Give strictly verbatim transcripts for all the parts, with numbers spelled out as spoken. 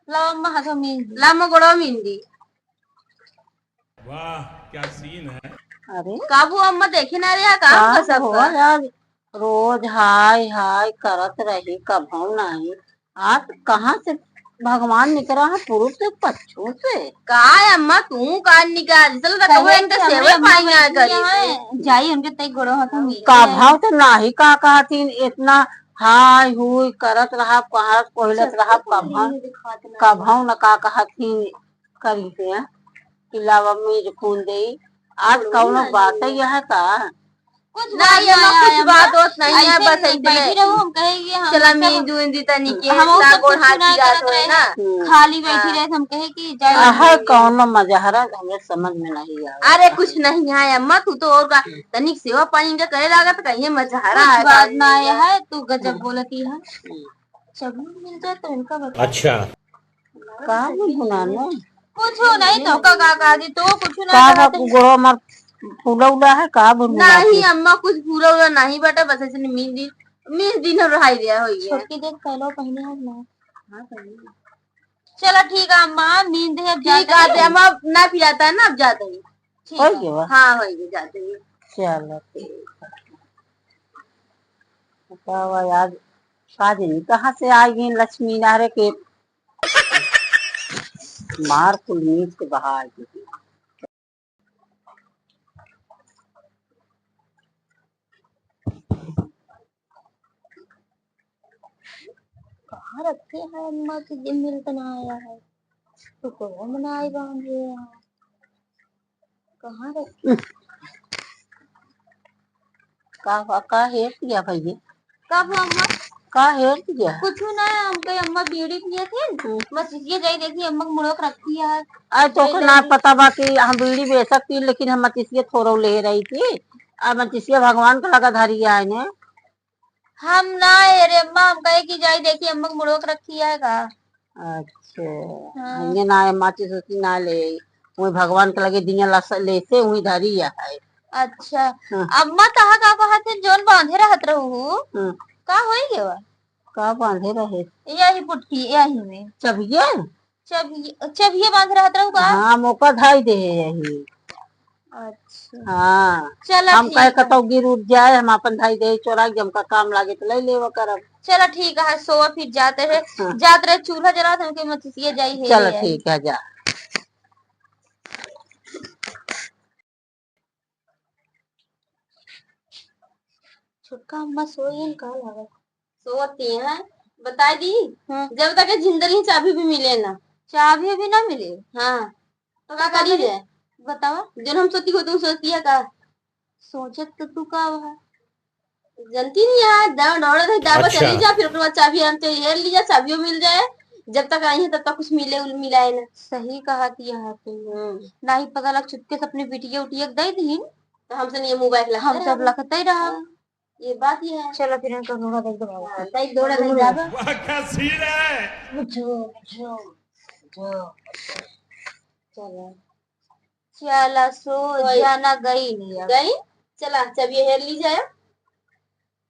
लावा अम्मा, हाथवा मींज दी। लावा अम्मा, गोड़वा मींज दी। वाह, क्या सीन है। अरे, काबू अम्मा देखे ना रे, का का कसम हो का? यार, रोज हाय हाय करत रही, कभौ नाही। आज कहाँ से भगवान निकरा है, पुरुष से, पच्छू से? का अम्मा, तू का निकाल, चल, कबो एक तो सेवा पाई ना करी। जाई उनके तई गोड़ो हाथ में। कभौ तो नाही का कहतीन, इतना हाय हुई करत रहा, कहत कोहिलत रहा, कभौ, कभौ न का कहतीन करी है कि लावा मीज कूल देई। आज कौनो बात ही है का? कुछ नहीं, बात अम्मा, नहीं कुछ है, बात अम्मा। होत नहीं है, ऐसे बस ऐसे बैठी रहो, हम कहे कि हम चला सब मीज उंज दी तनी के, हम सब गोड़ कुछ हाथ ना पिरात करत होए रहे। ना। हम्म। खाली बैठी हाँ। रहे, हम कहे कि जाए आहा, कौनो मजहरा हमरे समझ में नहीं आवे। अरे कुछ नहीं है अम्मा, तू तो और का तनिक सेवा पानी का करे लागत, कहीं मजहरा कुछ है, बात बात ना नहीं है, है। तू गजब हम्म। बोलती है। हम्म। जब मिल जाए तो इनका बता। अच्छा। का बुनबुनानो? कुछ हो नहीं तो का, का, का जी, तो कुछ ना का, का कहते हैं। गोड़ो हमार फूला उला है, का बुनबुनाती? नहीं अम्मा, कुछ फूला उला नहीं बेटा, बस ऐसे मीज दिन, मीज दिन हम रहाई दिया होई है। छोटकी देख पहलो पहने है ना। हाँ, पहने। चलो ठीक है अम्मा, मीज दे अब ठीक जाते है, हैं। अम्मा ना पिराता है ना, अब जाते हैं। ठीक होई है। गया? हाँ, होई गया, जाते हैं। चलो ठीक है। बतावा आज, का जानी कहाँ से आ गई लक्ष्मी नारे के मार कुल मीज के बहा गई। कहाँ रखे हैं अम्मा के, दिन मिलत ना आया है, तो कौन बनाए बांधे हैं? कहाँ रखे? का हुआ, का हेर दिया भैया? का हुआ अम्मा? का हेर दिया? कुछ ना, हमके अम्मा बीड़ी पिए थे, हम्म। बस इसलिए जाई देखी अम्मा के मुड़ोक रखी है। आज तो ले ना लेंगे। पता बा कि हम बीड़ी बेचत थी, लेकिन हम मचिसिया थोड़ो ले रही थी। अब मचिसिया भगवान के लगा धरी आए ने। हम ना, अरे अम्मा, हम कहे कि जाई देखी अम्मा के मुड़ोक रखी है का। अच्छा। हाँ। ये ना है, माचिस उचिस ना ले, वही भगवान के लगे दिया लस-, लेसे वही धरी है। अच्छा। हाँ। अम्मा, तहा का कहत है, जोन बांधे रहत रहू, हाँ। का होई गवा? का बांधे रहे? यही पुटकी, यही में। चबिया? चबिया, चबिया बांध रहत रहू का? हाँ, मौका धाई दे है यही। अच्छा। हाँ। चला हम ठीक कहे है। कतौ गिर उठ जाए, हम अपन धाई दे चोरा के हमका काम लागे तो ले लेवा करब। चला ठीक है, सोवा फिर जाते हैं। हाँ। जात रहे चूल्हा जलात, हमके मचिसिया जाई है चला ले आई। ठीक है, जा। छोटका अम्मा सोई हैं का लागत? सोवत ही हैं, बताई दी। हाँ। जब तक जिंदगी चाबी भी मिले ना। चाबी भी ना मिले? हाँ। तो तो का का करी करी? जाए? बतावा। जौन हम सोती हो, तुम सोती है का? सोचत तो तू का हुआ? जनती नहीं है, दाव दौड़त है, दावा अच्छा। चली जा, फिर ओकर बाद चाबी हम तो हेर ली जा, चाबियो मिल जाए। जब तक आई है, तब तक कुछ मिले उल-, मिलाए ना। सही कहत है तू। हम्म। नाही पता लग चुपके से अपनी बिटिया उटिया के दे दीन। तो हमसे नहीं, मोबाइल लगता हम सब रहा। लगते ही रहा। हाँ, ये बात ये है। चलो फिर इनको रोड़ा देख दो बाबा। हाँ, देख दौड़ा देख दावा। वाह, क्या सीन है। जो, जो, जो। चलो। चला सो वही। जाना गई नहीं अब। गई? चला, चाबिया हेर ली जाए।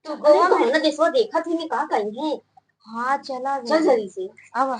तू अरे, गोवा में कौन ना देशवा देखत ही नहीं, का कहीं है? हाँ, चला चल गई। जल्दी से। अब